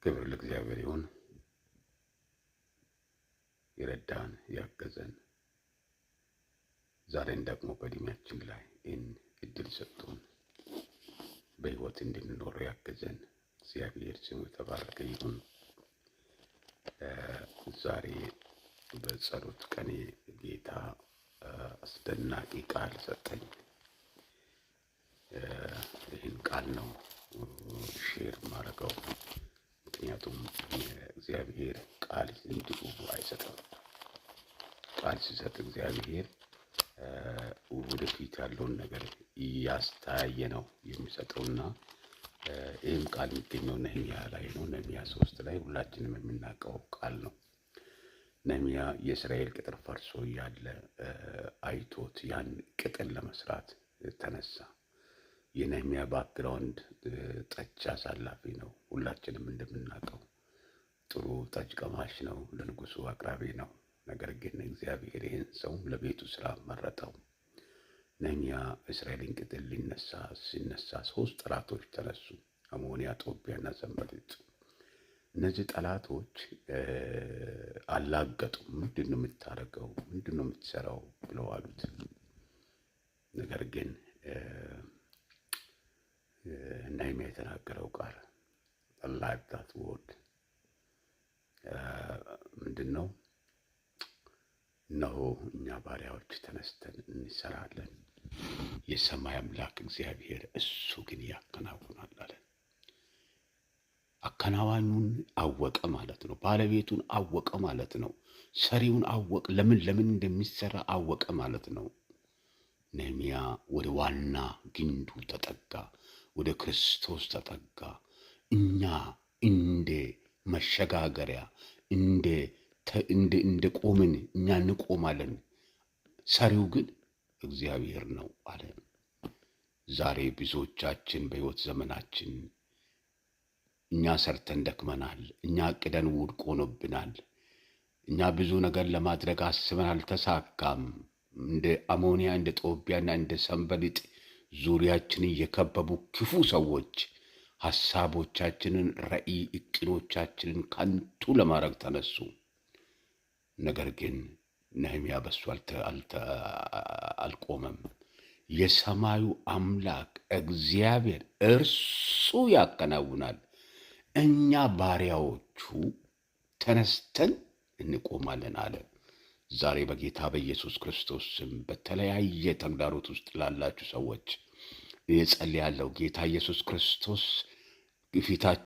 ክብር ለእግዚአብሔር ይሁን። የረዳን ያገዘን ዛሬን ደግሞ በእድሜያችን ላይ ይህን እድል ሰጥቶን በሕይወት እንድንኖር ያገዘን እግዚአብሔር ስሙ የተባረከ ይሁን። ዛሬ በጸሎት ቀኔ ጌታ አስደናቂ ቃል ሰጠኝ። ይህን ቃል ነው share ማድረገው። ምክንያቱም እግዚአብሔር ቃል እንዲሁ አይሰጥም። ቃል ሲሰጥ እግዚአብሔር ወደፊት ያለውን ነገር እያስተያየ ነው የሚሰጠውና ይህም ቃል የሚገኘው ነህምያ ላይ ነው። ነህምያ 3 ላይ ሁላችንም የምናውቀው ቃል ነው። ነህምያ የእስራኤል ቅጥር ፈርሶ እያለ አይቶት ያን ቅጥር ለመስራት ተነሳ። የነህምያ background ጠጅ አሳላፊ ነው። ሁላችንም እንደምናውቀው ጥሩ ጠጅ ቀማሽ ነው፣ ለንጉሱ አቅራቢ ነው። ነገር ግን እግዚአብሔር ይህን ሰው ለቤቱ ስራ መረጠው። ነህምያ እስራኤልን ቅጥር ሊነሳ ሲነሳ ሶስት ጠላቶች ተነሱ። አሞንያ፣ ጦቢያና ሰንባልጥ። እነዚህ ጠላቶች አላገጡ። ምንድን ነው የምታደርገው? ምንድን ነው የምትሰራው? ብለው አሉት። ነገር ግን ነህምያ የተናገረው ቃል፣ like that word፣ ምንድን ነው? እነሆ እኛ ባሪያዎች ተነስተን እንሰራለን፣ የሰማይ አምላክ እግዚአብሔር እሱ ግን ያከናውናል አለ። አከናዋኙን አወቀ ማለት ነው። ባለቤቱን አወቀ ማለት ነው። ሰሪውን አወቀ። ለምን ለምን እንደሚሰራ አወቀ ማለት ነው። ነህምያ ወደ ዋና ግንዱ ተጠጋ፣ ወደ ክርስቶስ ተጠጋ። እኛ እንደ መሸጋገሪያ እንደ ቆምን እኛ እንቆማለን፣ ሰሪው ግን እግዚአብሔር ነው አለ። ዛሬ ብዙዎቻችን በሕይወት ዘመናችን እኛ ሰርተን ደክመናል። እኛ አቅደን ውድቅ ሆኖብናል። እኛ ብዙ ነገር ለማድረግ አስበን አልተሳካም። እንደ አሞንያ፣ እንደ ጦቢያና እንደ ሰንበሊጥ ዙሪያችንን የከበቡ ክፉ ሰዎች ሐሳቦቻችንን፣ ራዕይ፣ እቅዶቻችንን ከንቱ ለማድረግ ተነሱ። ነገር ግን ነህምያ በሱ አልቆመም። የሰማዩ አምላክ እግዚአብሔር እርሱ ያከናውናል፣ እኛ ባሪያዎቹ ተነስተን እንቆማለን አለ። ዛሬ በጌታ በኢየሱስ ክርስቶስ ስም በተለያየ ተግዳሮት ውስጥ ላላችሁ ሰዎች እጸልያለሁ። ጌታ ኢየሱስ ክርስቶስ ፊታችሁ